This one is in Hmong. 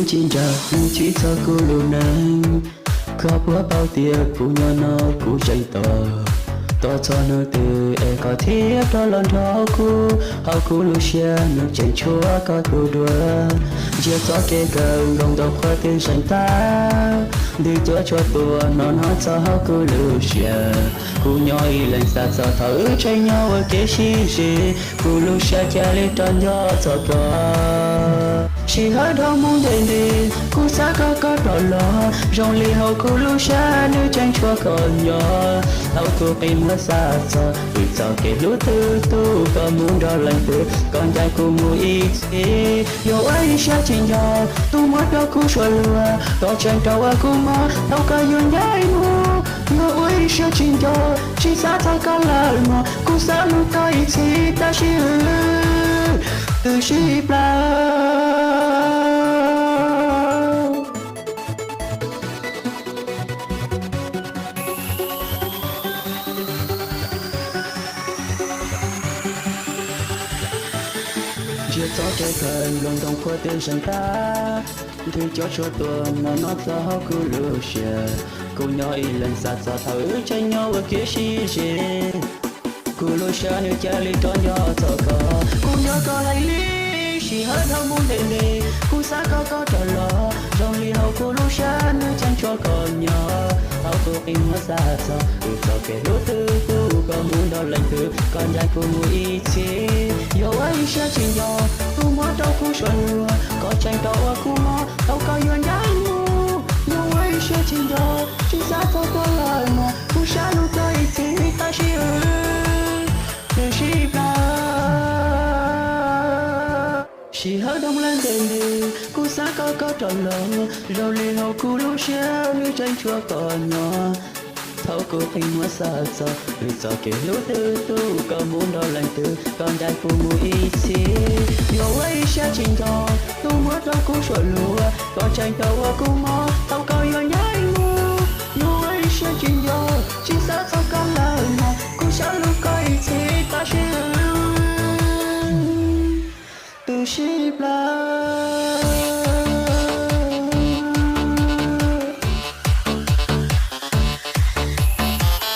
Tsis nrag nws tsis txog kuv lub neej, koj puas paub tias kuv nyob no kuv tseem tos, tos txog hnub twg es koj thiaj rov los nrog kuv. Hauv kuv lub siab nws tseem tshuav koj tus duab, ntsia txoj kev kawm nkoos ntoo qhuav twb zeeg tag, ntws cuab tshuam tuaj no no txog hauv kuv lub siab. Kuv nyob ib leeg xav txog thaum wb tseem nyob ua kev sib ze, kuv lub siab cia li rov nco txog koj. Sij hawm dhau mus ntev ntev, kuv xav kom koj rov los, zoo li hauv kuv lub siab nws tseem tshuav koj nyob. Thaum kuv qi muag xav txog wb txoj kev hlub twb tu, koj mus nrog leej twg, koj ncaim kuv mus ib txhis. Yuav ua ib siab tsis nco, tus muab rau kuv suab luag, koj tseem rau ua kuv mob, thaum koj yuav ncaim mus. Yuav ua ib siab tsis nco, tsis xav txog koj lawm mog, kuv xav hlub koj ib txhis tab sis wb twb sib plab. Ntsia txoj kev kawm nkoos ntoo qhuav twb zeeg tag, ntws cuab tshuam tuaj no no txog hauv kuv lub siab. Kuv nyob ib leeg xav txog thaum wb tseem nyob ua kev sib ze, kuv lub siab nws cia li rov nco txog koj. Kuv nco koj heev li, sij hawm dhau mus ntev ntev, kuv xav kom koj rov los, zoo li hauv kuv lub siab nws tseem tshuav koj nyob. Thaum kuv qi muag xav txog wb txoj kev hlub twb tu, koj mus nrog leej twg, koj ncaim kuv mus ib txhis. Yuav ua ib siab tsis nco, tus muab rau kuv suab luag, koj tseem rau ua kuv mob, thaum koj yuav ncaim mus. Yuav ua ib siab tsis nco, tsis xav txog koj lawm mog, kuv xav hlub koj ib txhis tab sis wb twb sib plab. Sij hawm dhau mus ntev ntev, kuv xav kom koj rov los, zoo li hauv kuv lub siab nws tseem tshuav koj nyob. Thaum kuv qi muag xav txog wb txoj kev hlub twb tu, koj mus nrog leej twg, koj ncaim kuv mus ib txhis. Yuav ua ib siab tsis nco, tus muab rau kuv suab luag, koj tseem rau ua kuv mob, thaum koj yuav ncaim mus. Yuav ua ib siab tsis nco, tsis xav txog koj lawm.